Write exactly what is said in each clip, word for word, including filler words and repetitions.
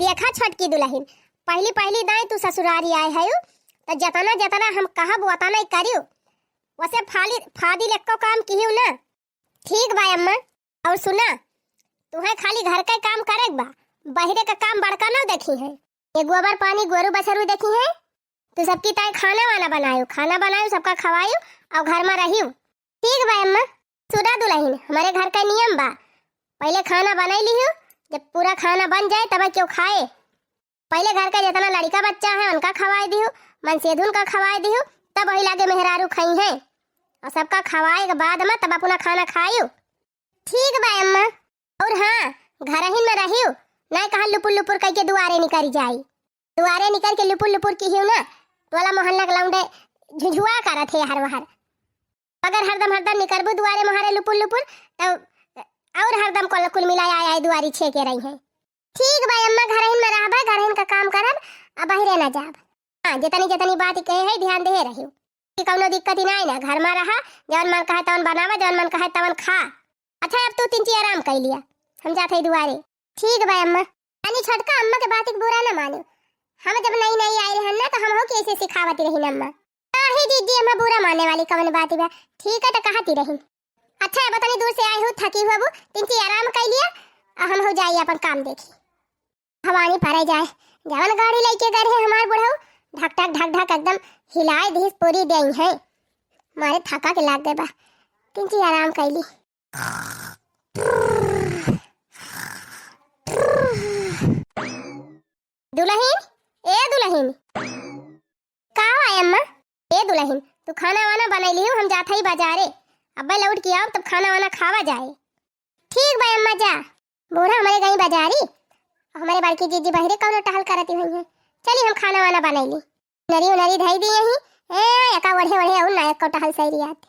देखा छोटकी दुलहिन, पहली पहली दाई तू ससुरारी आए हयू, त जतना जतना हम कहब वतना ही करियो। वसे फाली फादी लेक्को काम किहियो ना। ठीक बा अम्मा। और सुना, तुहे खाली घर का काम करे के बा, बहिरे का काम बड़का ना देखी है। ये गोबर पानी गोरू बछरू देखी है, तू सबकी ताई खाना वाना बनायो, खाना बनायो, सबका खवायो और घर में रहियो। ठीक बा अम्मा। सुना दुलहिन, हमरे घर का नियम बा, पहले खाना बनाई लिहियो, जब पूरा खाना बन जाए तब क्यों खाए। पहले घर का जितना लड़का बच्चा है उनका खवाए दिहु, मनसेधुन का खवाए दिहु, तब वही लागे मेहरारू खाई हैं। और सबका खवाए के बाद में तब अपना खाना खायु। ठीक बा अम्मा। और हाँ, घरहिन में रहियो, नाय कहा लुपुर लुपुर कह के दुआरे निकल जाई। दुआरे निकल के लुपुर लुपुर किहियो ना, टोला मोहल्ला के लौंडे झुझुआ करत है हर वहर। अगर हरदम हरदम निकरबू दुआरे मोहरे लुपुर लुपुर, तब और हरदम कुल कुल मिलाए आए आए दुआरी छे के रही है। ठीक बा अम्मा, घरहिन में रहबे, घरहिन का काम करब, अब बहिरे ना जाब। हाँ, जितनी जितनी बात कहे है ध्यान दे रहियो कि कौनो दिक्कत ही नाई ना, घर में रहा, जौन मन कहे तौन बनावा, जौन मन कहे तौन खा। अच्छा, अब तू तिनची आराम कर लिया, हम जात है दुआरे। ठीक बा अम्मा। यानी छोटका अम्मा के बात के बुरा ना मानो, हम जब नई नई आई रहन ना तो हम हो कैसे सिखावत रही अम्मा। काहे जीजी अम्मा बुरा माने वाली कौन बात बा? ठीक है तो कहती रही। अच्छा, अब तनी दूर से आए हो, थकी हुआ वो, तिनची आराम कर लिया, आ हम हो जाइए अपन काम देखी। भवानी परे जाए, जवन गाड़ी लेके गए रहे हमार बुढ़ऊ, ढक ढक ढक ढक एकदम हिलाए दीस पूरी देई है। मारे थका के लाग गए बा, तिनची आराम कर ली। दुलहिन, ए दुलहिन। का हुआ अम्मा? ए दुलहिन, तू खाना वाना बनाई लिहू, हम जात हई बाजारे। अब्बे लौट के आओ तब खाना वाना खावा जाए। ठीक बा अम्मा, जा। बूढ़ा हमरे गई बाजारी, हमरे बड़की जीजी बहिरे कौनो टहल करती हुई है। चली हम खाना वाना बनाई ली। नरी उनरी धई दी यहीं। ए, एका ओढ़े ओढ़े और ना एको टहल सही रियात।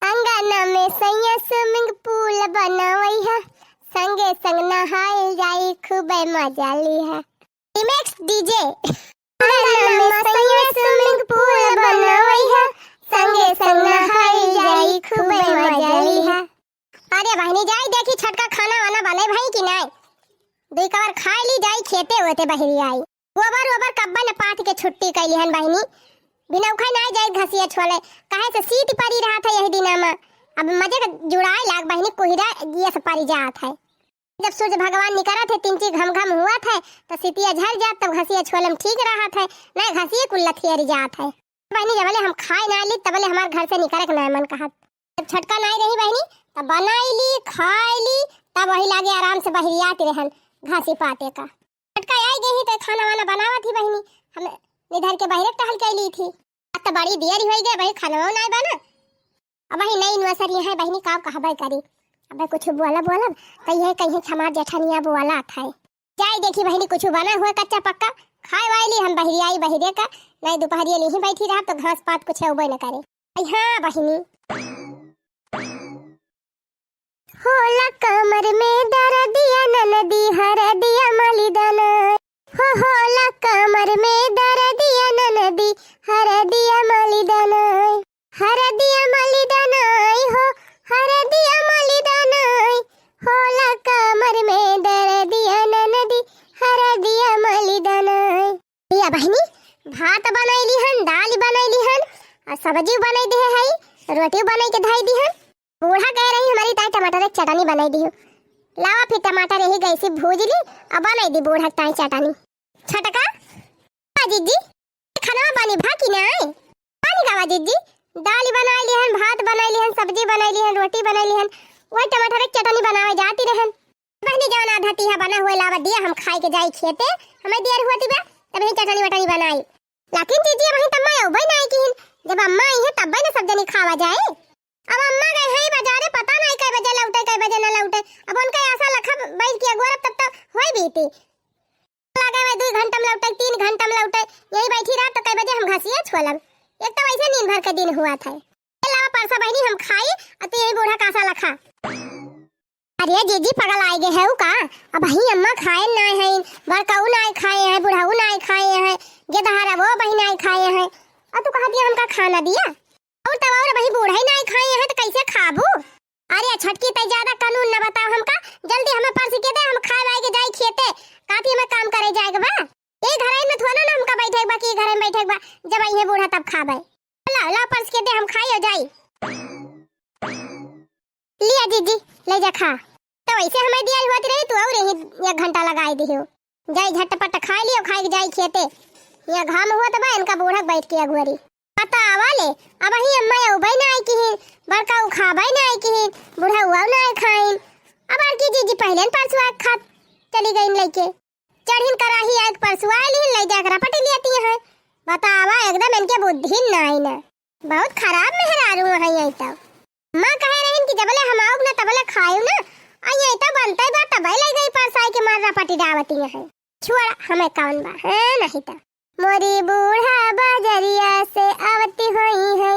अंगना में सैया swimming pool बनवई है, संगे संग नहाइल जाई, खूबे मजा ली है। Remix D J। अंगना में सैया swimming pool बनवई है, संगे संग नहाइल जाई, खूबे मजा ली है। अरे बहिनी, जाई देखी छोटका खाना वाना बने भई कि नाई। दुई कवर खाई ली, जाई खेते होते बहिरी आई। गोबर ओबर कब्बे न पाथ के छुट्टी कैली हन बहिनी। बिनौखा नाई जाई घसिया छोले, काहे से सीत परी रहत है यही दिना में। अब मजे का जुड़ाए लाग बहिनी, कुहिरा ये से परी जात है। जब सूरज भगवान निकरत है, तिनची घम घम हुआ था, तो सीतिया झर जात, तब घसिया छोले में ठीक रहत है, नाई घसिए कुल लथियरी जात है। बहिनी, जबले हम खाए ना ली, तबले हमार घर से निकरे के ना मन कहत। जब छोटका नाई रही बहिनी, तब बनाई ली, खाई ली, तब वही लागे आराम से बहिरियात रहन घासी पाते का। छोटका आई गई ही तो खाना वाना बनावत ही बहिनी, हम निधर के बहिरे टहल के ली थी। अब तो बड़ी देर होई गए, वही खाना नाई बना। अब वही नई नौसर ये है बहिनी, का कहबे करी। अब कुछ बोला बोलब, तो ये कहीं हमार जेठनिया बोला था। जाई देखी बहिनी, कुछ बना हुआ कच्चा पक्का, खाए वाई ली हम बहिरियाई बहिरे का, नहीं दोपहरिया लिही बैठी रहब तो घास पात कुछ उबे न करे। आई हाँ बहिनी। होला कमर में दरदिया ननदी, हरदिया मलिदना। हो होला कमर में दरदिया ननदी, हरदिया मलिदना। हरदिया मलिदना हो, हरदिया मलिदना। होला कमर में दरदिया ननदी, हरदिया मलिदना। या बहिनी, भात बनैली हन, दाल बनैली हन, आ सब्जी बनाई दे हई, रोटी बनाई के धई दी हन। बूढ़ा कह रही हमारी ताई टमाटर के चटनी बनाई दी। लावा फिर टमाटर यही गैस से भूज ली, अब बनाई दी बूढ़ा ताई चटनी। छोटका, आ जीजी, खाना पानी भा कि नाई? पानी का बा जीजी? दाल बनाई लिहन, भात बनाई लिहन, सब्जी बनाई लिहन, रोटी बनाई लिहन, वही टमाटर के चटनी बनावे जाती रहन। बहनी जवन आधा तीहा बना हुए लावा दिया, हम खाई के जाई खेते, हमें देर हुआ बा, तब ही चटनी वटनी बनाई। लेकिन जीजी, अबहीं तम्मा अउबे नाई किहिन, जब अम्मा आई है तब्बे न सब जनी खावा जाए। अब अम्मा गए हैं बाजारे, पता नाई कै बजे लौटे, कै बजे न लौटे। अब उनका आशा लखा बैठ के अगोरब तब तो होई बीती। लगे हुए दुई घंटा में लौटे, तीन घंटा में लौटे, यही बैठी रहा तो कै बजे हम घसिया छोलब। एक तो वैसे नींद भर के दिन हुआ था। ए लावा परसा बहनी हम खाई, और तू यही बूढ़ा का आशा लखा। अरे जीजी, पगल आए गए है का? अबहीं अम्मा खाए नाय है, बड़काऊ नाय खाए है, बुढ़ाऊ नाय खाए है, गेदहरा वो अबहीं नाय खाए है, और तू कहा दिया हमका खाना दिया? और तब और अबहीं बूढ़ा ही नाय खाए है तो कैसे खाबू? अरे छोटकी, तै ज्यादा कानून न बताओ हमका, जल्दी हमें परस के दे, हम खाए वाए के जाई खेते, काफी हमें काम करे जाए के बा। ए घरइन में थोड़ा ना हमका बैठे के बा कि ए घरइन में बैठे के बा, जब अइहे बूढ़ा तब खाबे। लाओ, लाओ परस के दे, हम खाई हो जाई। लिया जीजी, ले जा खा। तो वैसे हमें दिया होत रही, तू और यही एक घंटा लगाई दिहो। जाई झटपट खाई लियो, खाई के जाई खेते। ये घाम होत बा, इनका बूढ़ा बैठ के अगुअरी। पता आवा ले, अबही अम्मा अउबे ना आई किही, बड़का उखाबे ना आई किही, बूढ़ा हुआ ना आई खाइन। अब आर की जीजी पहले न परसुआ खात चली गईन लइके। चढ़िन कराही आइक परसुआ लिहिन, लइ जाके रपट लियती हैं। बतावा, एकदम इनके बुद्धि ना आई ना। बहुत खराब मेहरारू हैं ये तो। माँ कहे रहिन कि जबले हम आउब ना तबले खायु ना, आ ये तो बनते बा तबे लइ गई परसाई के मार रपटी डावती हैं। छोड़ा, हमें कौन बा, हैं नहीं तो। मोरी बूढ़ा बजरिया से आवती होई है,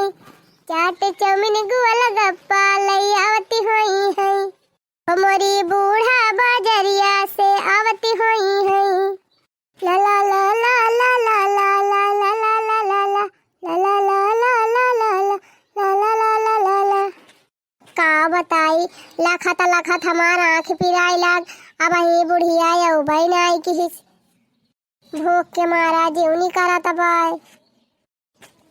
चाट चाउमीन गोलगप्पा लई आवती होई है। ओ मोरी बूढ़ा बजरिया से आवती होई है। ला ला ला। का बताई, लखत लखत हमार आँख पिराए लाग, अबही बुढ़िया अउबे ना आई किहिस। भूख के मारा जीवनी करत बाय।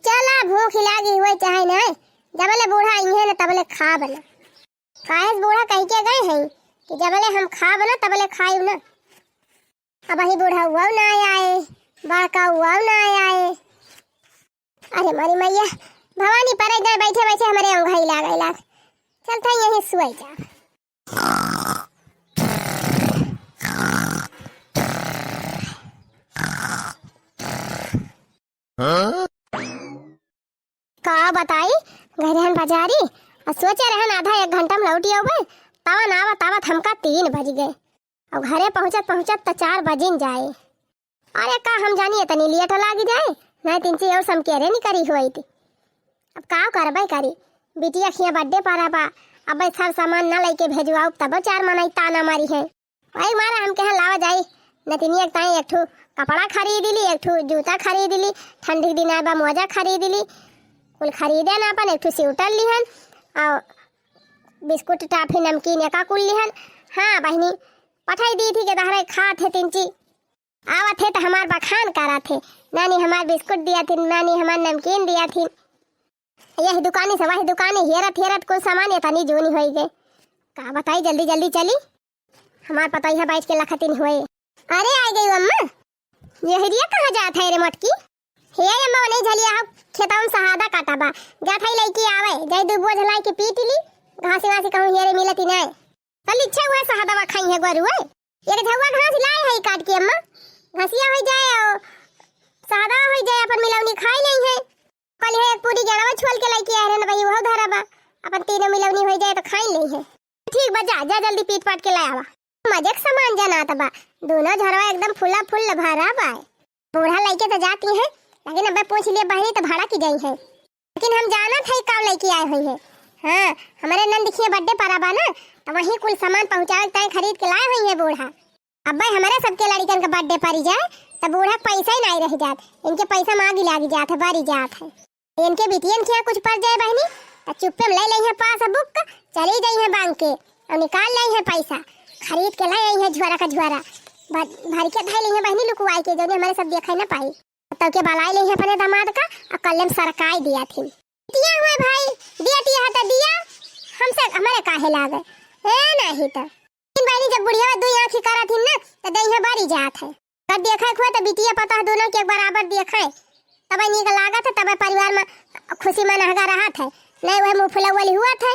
चला, भूख लागी हुए चाहे नाय, जबले बूढ़ा अइहे न तबले खाब न। काहे से बूढ़ा कहि के गए हैं कि जबले हम खाब न तबले खाइब न। अबही बूढ़ा हुआ ना आए, बड़का हुआ ना आए। अरे मोरी मैया, भवानी परे गए बैठे बैठे हमरे ओंघाई लागे लाग। चलता यहीं सुई जा। का बताई, गए रहन बाजारी, आ सोचे रहन आधा एक घंटा में लौटी आउबे, तवन आवत आवत हमका तीन बज गए। अब घरे पहुँचत पहुँचत त चार बजिन जाए। अरे का हम जानी इतनी लेट लागी जाए, नहीं तीन चीज और समकेरे नहीं करी हुई थी। अब का करबे करी, बिटिया खिया बर्थडे पारा बा, अब सब सामान ना लेके भेजवाउब तब चार मनई ताना मारी है। वही मारा हम कहे लावा जाई, नतिनिया के ताई एक ठो कपड़ा खरीद ली, एक ठो जूता खरीद ली, ठंडी के दिन आए बा मोजा खरीद ली, कुल खरीदे ना अपन एक ठो स्वेटर लिहन और बिस्कुट टाफी नमकीन एका कुल लिहन। हाँ बहिनी, पठाई दी थी के दहरे खात है तीन चीज। आवत है त हमार बखान करत है, नानी हमार बिस्कुट दिया थी, नानी हमार नमकीन दिया थी। यही दुकानी से वही दुकानी हेरत हेरत कुल सामान इतनी जूनी होई गए। का बताई, जल्दी जल्दी चली, हमार पतोहिया बैठ के लखतिन हुए। अरे आ गई अम्मा, यही रिया कहाँ जात है रे मोटकी? हे अम्मा, नहीं झलिया हो, खेतवा में सहादा काटा बा, जात है लइकी आवे, जाई दू बोझ लाई के पीट ली, घासी वासी कहूँ हेरे मिलती नहीं। चल इच्छा हुआ सहदवा खाई है गोरुए। एक झउआ घास लाए है काट के अम्मा, घसिया हो जाए और सहदवा हो जाए, अपन मिलौनी खाई नहीं है। कल है एक पूरी गेड़वा छोल के लइके आए रहे ना भाई, वह धरा बा, अपन तीनों मिलौनी हो जाए तो खाई नहीं है। ठीक बा, जा, जा जल्दी पीट पाट के ले आवा। मजे के सामान जनात बा, दोनों झरवा एकदम फुला फुल भरा बा। बूढ़ा लइके तो जाती है, लेकिन अबे पूछ लिए बहनी तो भड़क जाई है। लेकिन हम जानत है का लइके आए हुई है। हाँ, हमारे नंद खिए बर्थडे परा बा ना, तो वहीं कुल सामान पहुँचावे के ताई खरीद के लाए हुई है बूढ़ा। अबे हमारे सबके लड़िकन का बर्थडे परी जाए, तो बूढ़ा के पैसा ही नहीं रह जात, इनके पैसा मांगी लागी जात है, बारी जात है। इनके बिटियन खिया कुछ पर जाए बहनी, तो चुप्पे में ले लई है पासबुक, चली जाई है बैंक के और निकाल लई है पैसा, खरीद के ले आई है झोरा का झोरा, भर, भर के धई लई है बहनी लुकुआई के, जौने हमारे सब देखे ना पाई। तब के बलाई ले अपने दामाद का और कल्ले में सरकाई दिया थी। दिया हुए भाई, दिया दिया है तो दिया, हमसे हमारे काहे लागे, ए नहीं तो। लेकिन बहनी जब बुढ़िया दुई आँखी करा थी ना, तो दहिया बारी जात है। कर देखे हुए तो बिटिया पता है दोनों के एक बराबर देखे, तब नीक लागत है, तब परिवार में खुशी मनहगा रहत है, नहीं वह मुँह फुलौवल हुआ थे।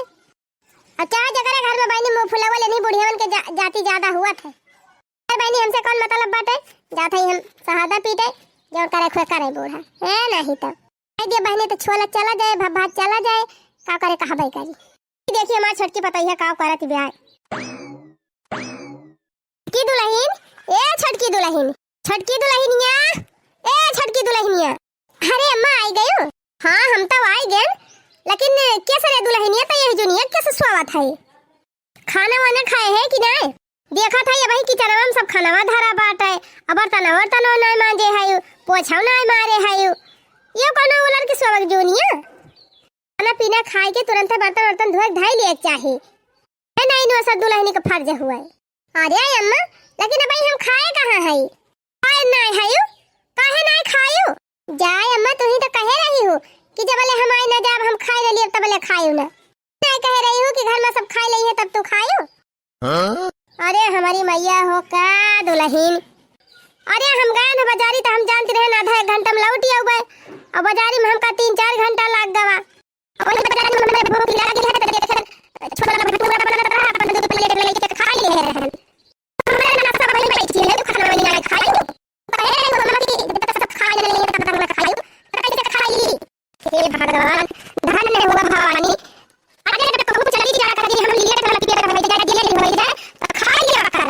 और चाहे जकरे घर में बहनी मुँह फुलौवल नहीं बुढ़ियावन के जा, जाति ज्यादा हुआ थे। अरे बहनी, हमसे कौन मतलब बाटे? जात हई हम सहादा पीटे, जौन करे खुए करे बूढ़ा। ए, नहीं तो। कह दिया बहनी तो छोला चला जाए, भा-, भात चला जाए, का करे कहबे करी। देखिए हमार छोटकी पतोहिया का करत ब्याह। की दुल्हन, ए छोटकी दुल्हन, छोटकी दुल्हनिया, ए छोटकी दुल्हनिया। अरे अम्मा आई गयो? हाँ हम तो आई गए, लेकिन कैसे रे दुल्हनिया तो यही जुनिया कैसे स्वावत है? खाना वाना खाए है कि नाय? देखत है अबही किचनवा में सब खानवा धरा बाटे, अब बर्तन वर्तन नाय मांजे है, पोछा नाय मारे है। ये कोनो उलर के सोवक जोनिया? खाना पीना खाए के तुरंत बर्तन वर्तन धोए के धई लिए के चाही। नु सब दुलहिनी के फर्ज हुआ है। अरे अम्मा, लेकिन अबही हम खाए कहाँ हई? खाए नाय हयू? काहे नाय खायू? जाए अम्मा, तुही तो कहे रही हो कि जबले हम आई ना जाब, हम खाए रहली, अब तबले खायू ना। नाय कहे रही हो कि घर में सब खाए लई है तब तू खायू? हाँ? अरे हमारी मैया हो का दुलहिन। अरे हम गए ना बाजारी तो हम जानते रहे ना आधा एक घंटा में लौट आउबे। और बाजारी में हमका तीन चार घंटा लाग गवा। और बाजारी में हमें भूख लागी है तो देखे छोला भटूरा बनल रहा, अपन दो प्लेट में लेके खा लिए हैं। हमारे ना सब वहीं बैठी है, खाना वाली ना खाई। कहे वो मम्मी जब तक सब खा ले नहीं तब तक ना खाई, तो कैसे खाई? हे भगवान, धन्य हुआ भवानी। अरे तो कहूँ चली जा कर हम लिए तो लगी कर भाई जा लिए भाई जा तो खा लिया कर।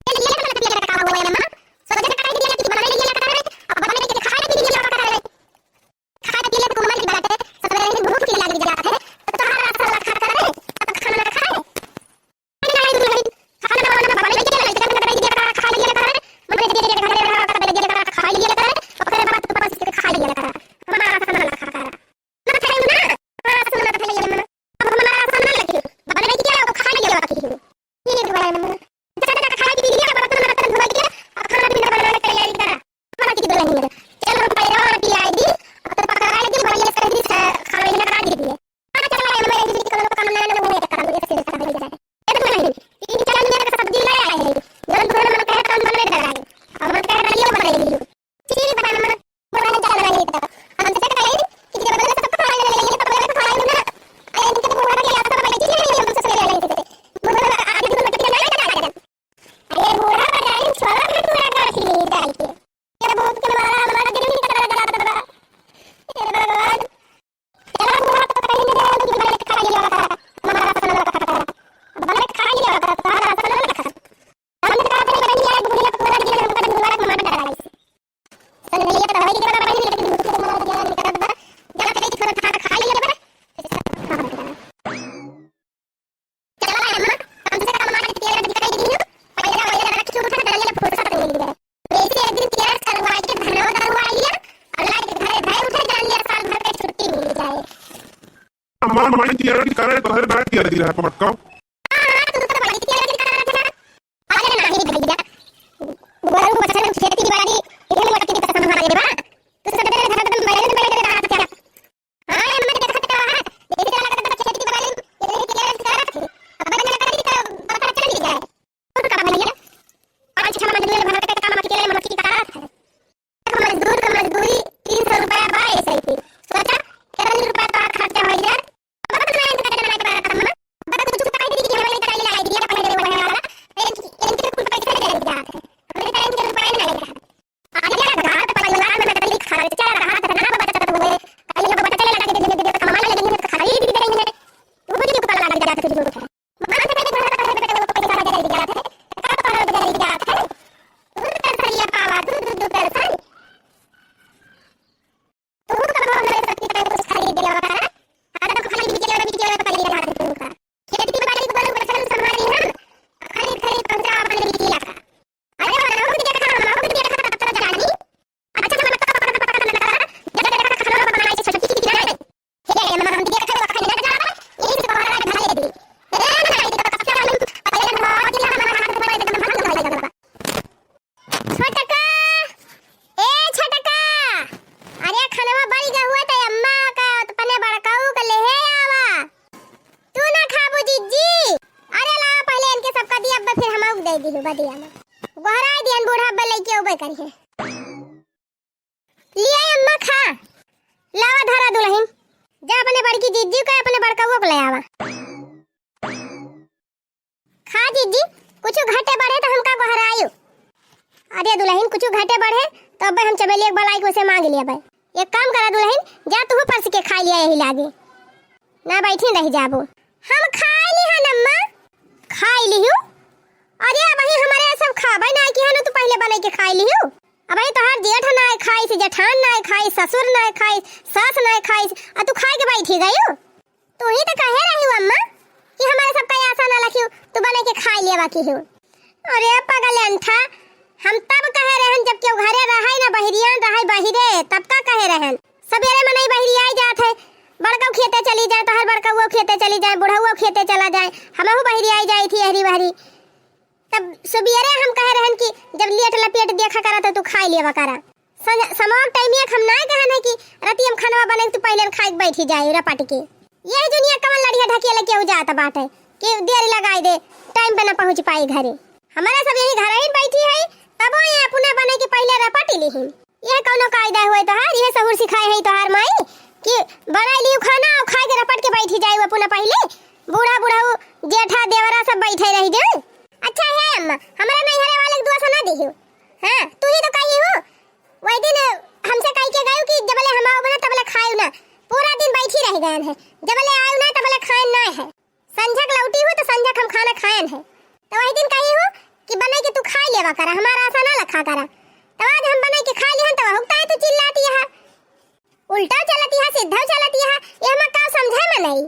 ये लिए तो लगी कर का हुआ है मां? सोचे तो खाई दिया कि बना लिया कर, अब बना के खा भी लिया कर। खाए पीले को मन की बात है, सब रहे भूख की लग जाता है, तो हर रात वाला खा कर रहे, अब खाना ना खाए। खाना ना खाए, खाना ना बनाए, खाना ना बनाए, खाना ना खाए, खाना ना खाए, खाना ना खाए, खाना ना खाए, खाना ना खाए, खाना ना खाए, खाना ना खाए, खाना ना खाए, खाना ना खाए, खाना ना खाए, खाना ना खाए। ना खाए ना, हमारा राशन ना खाए, अब हमारा राशन ना लगे, बनाए क्या, तो खा लिया बाकी है। ये नहीं खाए ना। ज्यादा खाए भी लिया, बर्तन वर्तन धोए के, अब खाना पीना बनाने की तैयारी करा। खाना की तैयारी करा। चल, हम पैरा और भी आए दी, अब तो पका ले दी, बढ़िया से दी, खा-, खाना पीना करा दी दी। हाँ, चल, मैं ये भी कलर का काम ना, ना, वो नहीं करता, मुझे तो सिर्फ करना ही है। ये तो नहीं, ये चला नहीं, मेरा सब्जी ले आए हैं। गरम गरम मन कहे, तो हम बनवे डाला है। और मन कहे, बढ़िया बनाई दी। ठीक बा, हम बोला ना चला नहीं तो। हम तो कहे कि जब बदले सब खा ले, ले, ले, पकड़े तो खा ले ना। अरे, इनके तो बूढ़ा के याद तो पहले चीज़ नहीं, हम तो सवेरे ले लेते थे। बूढ़ा आगे दिन में टिकट नहीं लगा था। अरे, बूढ़ा का जाए, छोरा के पूरा गाठी नहीं डाल के। ये बहुत के मारा, हमारा दिल नहीं कर रहा था। हे भगवान। चला, बूढ़ा तो कहीं नहीं जाए, लेकिन बड़े खा ले, बड़ा खाना खा। बड़े खा ले, बड़ा खाना खा। अम्मा, हमारे तियारा की कारण तो है, बैठ तियारा की रहा है, पकड़काओ। हाँ, हाँ, तू तो बड़ी तियारा की कारण है ना। अरे नहीं भैया, गोरू बचन खेती बाड़ी, इधर मोटर की दिक्कत समझ आ रही है बा। तू सब इधर घर में बैठे, बैठे, बैठे रहा था। हाँ, अम्मा, देखा तो है, देखा तो लगा तो खेती बाड़ी, इधर की तियारा की कारण है। अब बंद कर दी तो बता चल ही जाए। और का भैया, पाँच छह मजदूर भर के काम के लिए मनुष्य की कारण है। मजदूर का मजदूरी तीन सौ रुपया बा, ऐसे ही। सोचा, कितना रुपया तो खर्चा हो गया। अब तो मैं इनका जमाना के बारे में, अब तो कुछ कह दी कि हमारे लिए लाई दिया, पहले वो वाला, इनके, इनके कुछ पैसे दे दिया है। हमारे टाइम के रुपया नहीं लगा। अरे यार, घर परिवार में तकलीफ खर्चा रहा, तो ना बचत हुए। कहीं लोग बचत लगा के दे देंगे, तो कमाने लगेंगे, तो खरीद भी देंगे। वो भी नहीं पता लगा जाता है, जो है। छोटका, ए छोटका, अरे खनवा बन गहुआ त अम्मा का अपने बड़काऊ का लेहे आवा। तू ना खाबू जिज्जी? अरे लावा पहले इनके सबका दिया, अब फिर हम दे दी बदिया में। गोहराई दियन बूढ़ा अब लइके उबे करिहे। लिया अम्मा खा। लावा धरा दुलहिन। जा अपने बड़की जिज्जी का अपने बड़काऊ को ले आवा। खा जिज्जी, कुछ घटे बढ़े तो हमका गोहरायु। अरे दुलहिन, कुछ घटे बढ़े तो अब हम चमेलिया के बलाई को से मांग लिया भाई। एक काम करा दुलहिन, जा तू परस के खा लिया यही लागे। ना बैठी रह जाबो। हम खाई ली हन अम्मा। खाई लिहू? अरे अबही हमारे सब खाबे ना कि हनु तू पहले बने के खाई लिहू। अबही तोहार जेठ ना खाइस, जेठान ना खाइस, ससुर ना खाइस, सास ना खाइस, आ तू खाए के बैठी गयू? तू ही तो कहे रही अम्मा कि हमारे सबका आशा ना रखियो, तू बने के खाई लेवा की हो। अरे पगल अंठा, हम तब कहे रहन जब केहू घरे रहे ना बहिरियान रहे बहिरे, तब का कहे रहन? सबेरे मनई बहिरियाई जात है, बड़कऊ खेते चली जाए, तोहर बड़कऊ खेते चली जाए, बुढ़ऊ खेते चला जाए, हमहू बहरी आई जाई थी एहरी बहरी। तब सुबियरे हम कहे रहन कि जब लेट लपेट देखा करा तो तू खाई लेवा करा। संझ-, समोक टाइम एक हम नाय कहन है कि रतिया में खानवा बने तू पहिले खाए के बैठी जाए रपट के। यही दुनिया कवन लड़िया ढकिया लेके उ जात बाटे कि देर लगाई दे, टाइम पे न पहुँच पाई घरे। हमारा सब यही घर ही बैठी है, तबो ये अपना बने के पहिले रपट लिहिन। यह कौनो कायदा हुए तोहार? यह सहूर सिखाए है तोहार माई कि बनाई लियो खाना और खाए के रपट के बैठी जाए अपना पहिले? बूढ़ा बुढ़ऊ जेठा देवरा सब बैठे रह जाए। अच्छा है अम्मा, हमरा नैहरे वाले के दुआ सुना दिहियो। हाँ, तू ही तो कही हो, वही दिन हमसे कह के गयो कि जबले हम आओ ना तबले खायो ना। पूरा दिन बैठी रह गए हैं, जबले आयो ना तबले खाए ना है। संझक लौटी हो तो संझक हम खाना खायन है। तो वही दिन कही हो कि बनाई के तू खाई लेवा करा, हमारा आशा ना लखा करा। तो आज हम बनाई के खाई लिहन तो हुकता है तू चिल्लाती है, उल्टा चलती है, सीधा चलती है, ये हमें का समझे में नहीं।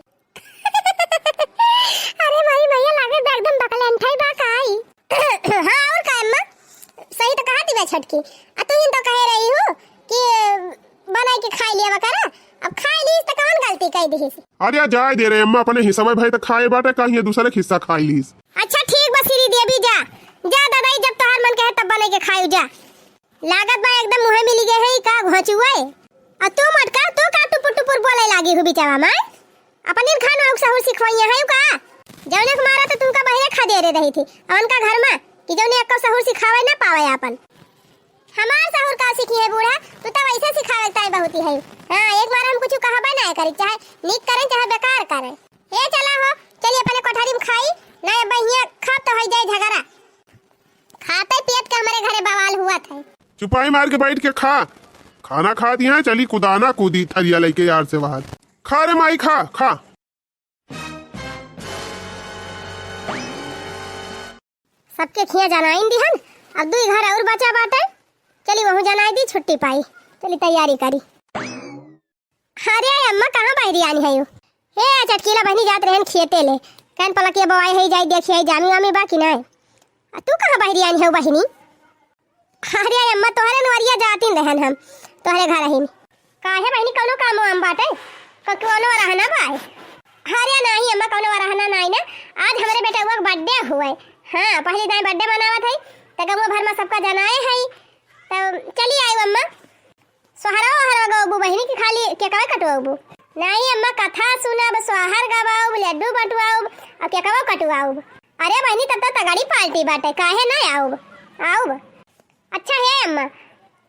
अरे भाई भैया, लागे बा एकदम बकलेंठाई बा काई। हाँ, और का अम्मा, सही तो कहा थी बा छोटकी। आ तू ही तो कहे रही हो कि बनाई के खाई लिया करा। अब खाई लीस तो कौन गलती कह दी? अरे जाए दे रे अम्मा, अपने हिस्सा में भाई तो खाए बाटे, काहे दूसरे के हिस्सा खाई लीस। अच्छा ठीक बा श्री देवी, जा जा दादा, जब तोहार मन कहे तब बनाई के खाई जा। लागत बा एकदम मुँहे मिली गए है का घोंचुए। आ तू मटका, तू का टुपुर टुपुर बोले लागी हु बिचावा माय? अपने खान में सहूर सिखवाइया है का? जौने के मारा तो तुमका बहरे खदेरे रही थी, और उनका घर में कि जौने एक्को सहूर सिखावे ना पावे आपन। हमार सहूर का सीखी है बूढ़ा, तू तो वैसे सिखावे ताई बहुत ही है। हाँ, एक बार हम कुछ कहबे ना करी, चाहे नीक करें चाहे बेकार करें। ए चला हो, चली अपने कोठरी में खाई, ना बहिया खाब तो हो जाए झगड़ा। खाते पियत के हमारे घरे बवाल हुआ था। चुपाई मार के बैठ के खा, खाना खा दिया, चली कुदाना कूदी थरिया लेके यार से बाहर। खा रे माई, खा खा। सबके खिया जनाइन दिहन, अब दुई घर और बचा बाटे, चली वहू जनाई दी, छुट्टी पाई, चली तैयारी करी। अरे अम्मा, कहाँ बहरी आनी है यू? हे चटकीला बहनी जात रहन खेते ले, कहन पलकिया बवाई है, जाई देखी आई जामी वामी बा कि नाय। आ तू कहाँ बहरी आनी है बहिनी? अरे अम्मा, तोहरे नवरिया जातिन रहन हम, तोहरे घर आहिन। काहे बहिनी, कौनो काम वाम बाटे? क-, कौनो रहना बा? अरे नाही अम्मा, कौनो रहना नाही ना, आज हमरे बेटउआ के birthday हुए। हाँ, पहली दाई birthday मनावत है, त गौवा भर में सबका जनाए है, त चली आयु अम्मा। सोहरवा ओहरवा गवाउबू बहिनी कि खाली केकवा कटवाउबू? नाही अम्मा, कथा सुनब, सोहर गवाउब, लड्डू बंटवाउब, अउ केकवा कटवाउब। अरे बहिनी, तब तो तगड़ी party बाटे, काहे ना आउब? आउब। अच्छा हे अम्मा,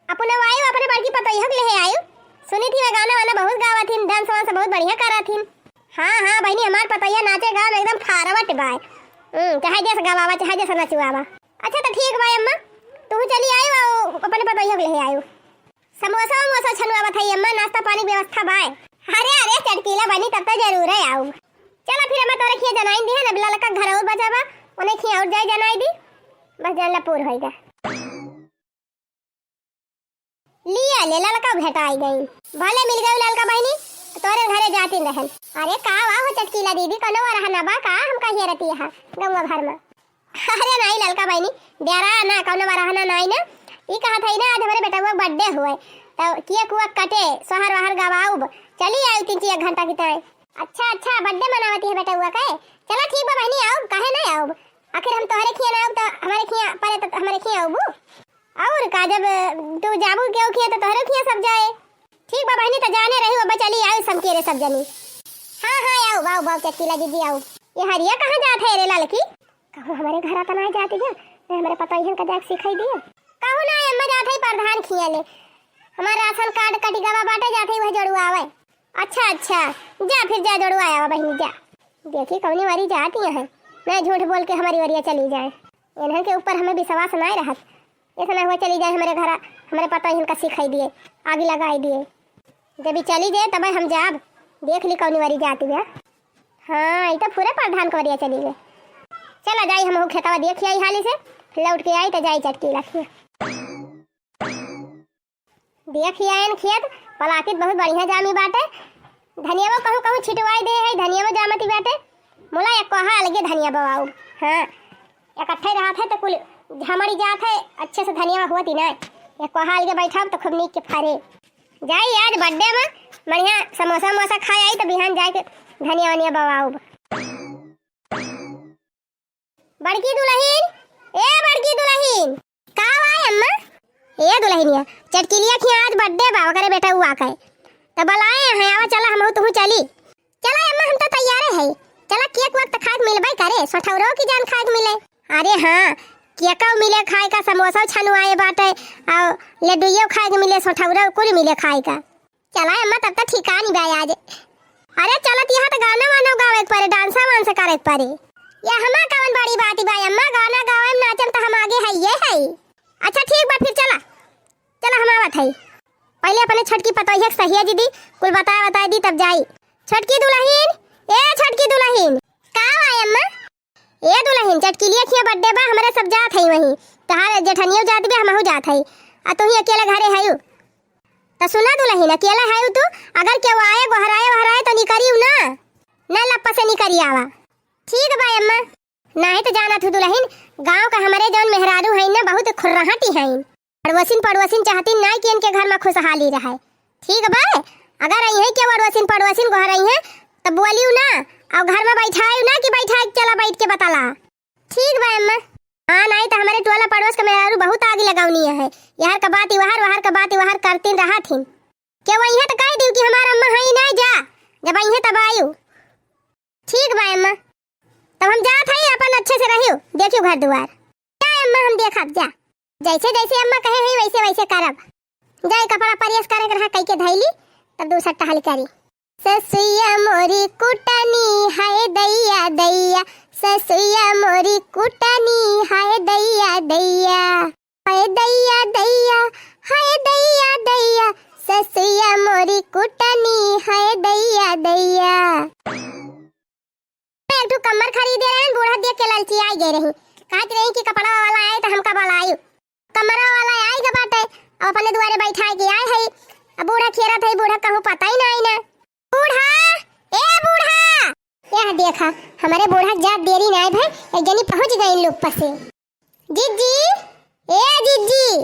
अपने आयु अपने बड़की पतोहिया के लेहे आयु। सुनी थी वह गाना वाना बहुत गावत थी, dance वांस बहुत बढ़िया करत थी। हाँ हाँ बहिनी, हमार पतोहिया नाचे गावे में एकदम forward बाय। हम्म, चाहे जैसे गवावा, चाहे जैसे नचवावा। अच्छा तो ठीक बाय अम्मा, तू चली आयु, अपने पतोहिया के लेहे आयु। समोसा वमोसा छनुआवत हई अम्मा, नाश्ता पानी के व्यवस्था बाय? अरे, अरे, चटकीला बनी तब तो जरूर है आउब। चला फिर अम्मा तोरे खिया जनाइन दिहन, अब ललका घर और बचा बा, उन्हें खिया और जाए जनाई दी, बस जानला पूर होइगा। लिया ले ललका भेटाई गई, भले मिल गई ललका बहिनी, तोरे घरे जातिन रहन। अरे का वाह हो चटकीला दीदी, कौनो वरहना बा का, हम कहिए रहती है गौवा भर में। अरे नाई ललका बहिनी, डेरा ना, कौनो वरहना नाई ना। ई कहत हई ना, आज हमरे बेटउआ के birthday हुए, तो cake उक कटे, सोहर वहर गवाउब, चली आयु तीन चार घंटा की तरह। अच्छा अच्छा, birthday मनावती है बेटउआ के? चला ठीक बा बहिनी, आउब, काहे ना आउब? आखिर हम तोहरे खिया ना आउब तो हमारे खिया परे तो हमारे खिया आउबू। और का, जब तू जाबू केहू खिया तो तोहरे खिया सब जाए। ठीक बा बहिनी, तो जाने रही अब चली आयु समकेरे सब जनी। हाँ हाँ, आउब आउब आउब चटकीला दीदी आउब। ये हरिया कहाँ जात है रे ललकी? कहूँ हमारे घर तो ना जाती है, मैं हमारे पतोहियन का जाके सिखाई दिए। कहूँ ना अम्मा, जात है प्रधान खिया ले, हमार राशन कार्ड कटि गवा बाटे, जात है वह जोड़वावे। अच्छा अच्छा, जा फिर जा जोड़वा आवा बहिनी जा। देखी कौनी वारी जाती है, मैं झूठ बोल के हमारी वरिया चली जाए। इन्हन के ऊपर हमें विश्वास नहीं रहत, ऐसा ना हुआ चली जाए हमारे घर, हमारे पतोहियन का सिखाई दिए, आग लगाई दिए। जब ई चली जाए तब हम जाब, देख ली कौनी वारी जाती है। हाँ, ई तो पूरे प्रधान के वरिया चली गए। चला जाई, हमहू खेतवा देख आई हाली से, लौट के आई तो जाई चटकीला खिया। देख आयन खेत, पलाकित बहुत बढ़िया जामी बाटे। धनियावा कहूँ कहूँ छिटवाई दे है, धनियावा जामती बाटे। मुला एक कोहा अलगे धनिया बवाऊ। हाँ, इकट्ठे रहत है तो कुल झमड़ी जात है, अच्छे से धनियावा होती ना। एक कोहा अलगे बैठाब तो खूब नीक के फरे। जाई आज birthday मा, बढ़िया समोसा वमोसा खाए आई, त बिहान जाए के धनिया वनिया बवाउब। बड़की दुलहिन, ए बड़की दुलहिन। का बा अम्मा? ए दुलहिनिया, चटकिलिया खिया आज birthday बा, ओकरे बेटउआ के। त बलाए हैं, आवा चला हमहू तुहू चली। चला अम्मा, हम त तैयारे है। चला cake वेक त खाए के मिलबे करे, सोठौरो की जान खाए के मिले। अरे हाँ, cake मिले खाए का, समोसा छनुआए बाटे, अउ लड्डुइयो खाए के मिले, सोठौरो कुल मिले खाए का। चला अम्मा, तब त ठिकानी बा आज। अरे चलत यहाँ त गाना वाना गावे के परे, dance वांस करे के परे। या हमा कवन बड़ी बात बा अम्मा, गाना गावे में नाचम त हम आगे है ये है। अच्छा ठीक बा फिर चला, चला हम आवत है। पहले अपने छोटकी पतोहिया के सहिया दीदी कुल बताए बताए दी तब जाई। छोटकी दुलहिन, ए छोटकी दुलहिन। का बा अम्मा? ए दुलहिन, चटकिलिया खिया birthday बा, हमरे सब जात है वहीं। तहार जेठनियो जात बे, हमहू जात है। आ तुही अकेले घरे हयू। त सुना दुलहिन, अकेले हयू तू, अगर केहू आए, गोहराए, वहराए त निकरियू ना। ना लप्पा से निकरी आवा। ठीक बा अम्मा। नाही त जानत हू दुलहिन, गाँव का हमरे जौन मेहरारू हईन ना, बहुत खुर्रहाटी हईन। अड़ोसिन पड़ोसिन चाहतीन नाई कि इनके घर मा खुशहाली रहे। ठीक बा, अगर अइहें केहू अड़ोसिन पड़ोसिन गोहरइहें, त बोलियू ना, अउ घर मा बैठायू ना कि बैठाए के चला बैठ के बतला। ठीक बा अम्मा। हाँ, नाई त हमरे टोला पड़ोस के मेहरारू बहुत आगी लगवनी है। यहर का बात वहर, वहर का बात वहर करतीन रहत हिन। केहू अइहें त कह दियू कि हमार अम्मा हई नाई, जा, जब अइहें तब आयू। ठीक बा अम्मा, तब हम जात हई, अपन अच्छे से रहियो, देखियो घर दुआर। जा अम्मा, हम देखब, जा। जैसे जैसे अम्मा कहे हई वैसे वैसे करब। जाए कपड़ा press करे के रहा, कई के धैली, तब दूसर टहल करी। ससुइया मोरी कुटनी हाय दैया दैया, ससुइया मोरी कुटनी हाय दैया दैया। हाय दैया दैया, हाय दैया दैया, ससुइया मोरी कुटनी हाय दैया दैया। एक ठो कम्मर खरीदे रहन, बूढ़ा देख के ललचियाई गए रही। कहत रही कि कपड़ा वाला आए त हमका बलायू। कम्मरा वाला आए के बाटे, अब अपने दुआरे बैठाए के आए है। अब बूढ़ा खेरत है, बूढ़ा कहूँ पता ही ना आई ना। बूढ़ा, ए बूढ़ा। यह देखा, हमरे बूढ़ा जात देरी ना आए भाई, एक जनी पहुँच गई लोग पसे। जिज्जी, ए जिज्जी।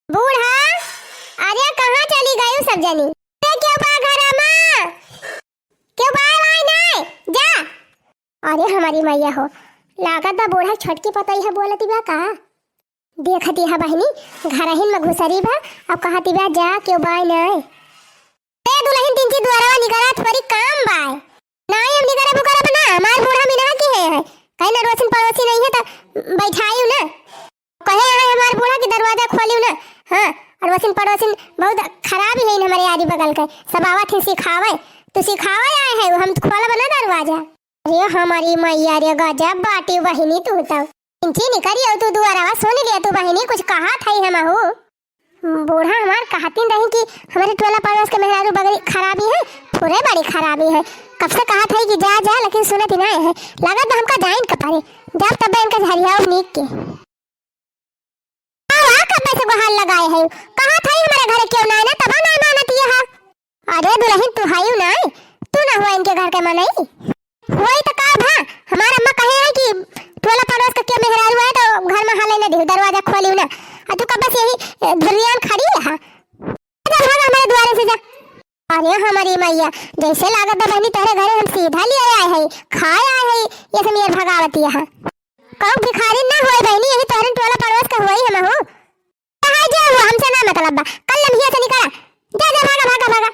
बूढ़ा, अरे कहाँ चली गयू सब जनी? अरे केहू बा घरा मा? केहू बा भाई नाई? जा। अरे हमारी मैया हो, लागत बा बूढ़ा छोटकी पतोहिया बोलती बा का? देखती है बहिनी, घरहिन मा घुसरी बा, अब कहती बा जा केहू बा नाई। ए दुलहिन तिनची दुआरवा निकरा, थोरी काम बाय। नाई हम निकरा बुकरा बना, हमार बूढ़ा मिनहा की है, है। कहीं ना रोसिन पड़ोसी नहीं है त बैठायू ना। कहे है हमार बूढ़ा कि दरवाजा खोलियू ना। हाँ, अड़ोसिन पड़ोसिन बहुत खराब ही है हमरे आरी बगल के, सब आवत ही सिखावे। तू सिखावे आए है, हम खोलब ना दरवाजा। अरे हमारी मैया रे, गजब बाटी बहिनी तू तो। इंची निकरी हो तू दुआरवा, सुन लिया तू बहिनी, कुछ कहा था ही हम हो। बूढ़ा हमार कहतीन रही कि हमरे टोला पड़ोस के मेहरारू बगरी खराबी है, थोड़े बड़ी खराबी है। कब से कहा था कि जा जा, लेकिन सुनत ही ना है। लागत बा हमका जाइन के परे, जब तब इनका झरियाओ नीक के। आवा, कब से गुहार लगाए है, कहा था ही हमारे घरे क्यों ना आए ना, तबा ना मानत ये हा। अरे दुलहिन तू हायू ना, तू ना हुआ इनके घर के मनई। होई त का भा, हमार अम्मा कहे है कि टोला पड़ोस के केहू मेहरारू आए त घर मा हाले न दिहू, दरवाजा खोलियू ना। आ तू कब से यही, ए, धुरियान खड़ी है, जा भागा हमारे दुआरे से जा। अरे हमारी मैया, जैसे लागत बा बहिनी तोहरे घरे हम सीधा लिए आए है, खाए आए है, ये सब नियर भगावती है। कहूँ भिखारी ना होई बहिनी, यही तोहरे टोला पड़ोस के होई हम हो। कहाँ जे हो, हमसे ना मतलब बा। कल लम्हिया से निकला। जा, जा, भागा, भागा, भागा।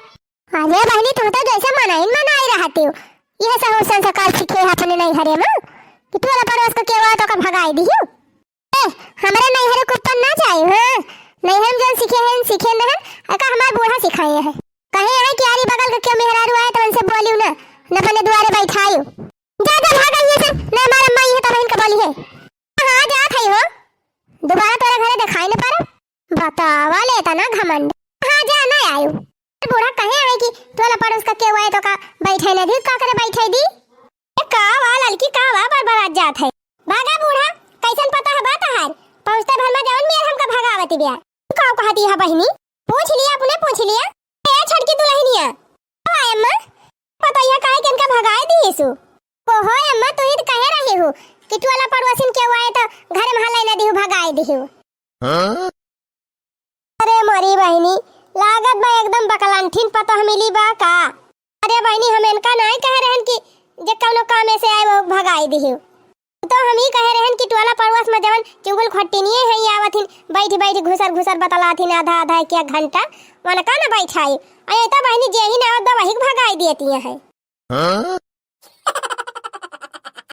अरे बहिनी, तू तो जैसे मनइन मनाई रहती हो। यह सब संस्कार सीखे है अपने नैहरे मा कि टोला पड़ोस के केहू आए तो ओका भगाई दिहू। ए, हमरे नैहरे के ऊपर ना जाए, हाँ? नैहर में जौन सीखे हैं, सीखे न हैं। एका हमार बूढ़ा सिखाए हैं। कहे हैं कि आरी बगल के केहू मेहरारू आए तो उनसे बोलियो ना, न अपने दुआरे बैठायो। जा, जा, भागा यहाँ से, ना हमार अम्मा ये तो बहन के बोली है। हाँ, जात है हो। दोबारा तोरे घरे दिखाई न पड़े। बतावा ले इतना घमंड। हाँ, जा, ना आयो। बूढ़ा कहे आए कि टोला पड़ोस का केहू आए तो का बैठे न दी, का करे बैठे दी? ए, का वा ललकी, का वा बड़बड़ात जात है? भागा बूढ़ा, कैसन पता है बा तहार? पहुँचते भर में जौन मेर हमका भगावती बिया। तू का कहती है बहिनी? पूछ लिया, अपने पूछ लिया। ए, छोटकी दुलहिनिया। का अम्मा? पता यह काहे के इनका भगाए दिहिसु? ओहो अम्मा, तू ही तो कहे रही हो कि टोला पड़ोसिन केहू आए तो घर में हलाई ना दिहू, भगाए दिहू। हाँ? अरे मोरी बहिनी, लागत बा एकदम बकलंठिन पतोह मिली बा का। अरे बहिनी, हम इनका नाहीं कहे रहन कि जे कौनो कामे से आए वो भगाई दिहियो। तो हम ही कहे रहन कि टोला पड़ोस में जवन चुगल खट्टिनिये हैं, ये आवत हिन, बैठ बैठ घुसर घुसर बतलात हिन आधा आधा एक एक घंटा, वनका न बैठाई। अये तो बहिनी, जे ही ना आवत बा, वही के भगाई देती हैं।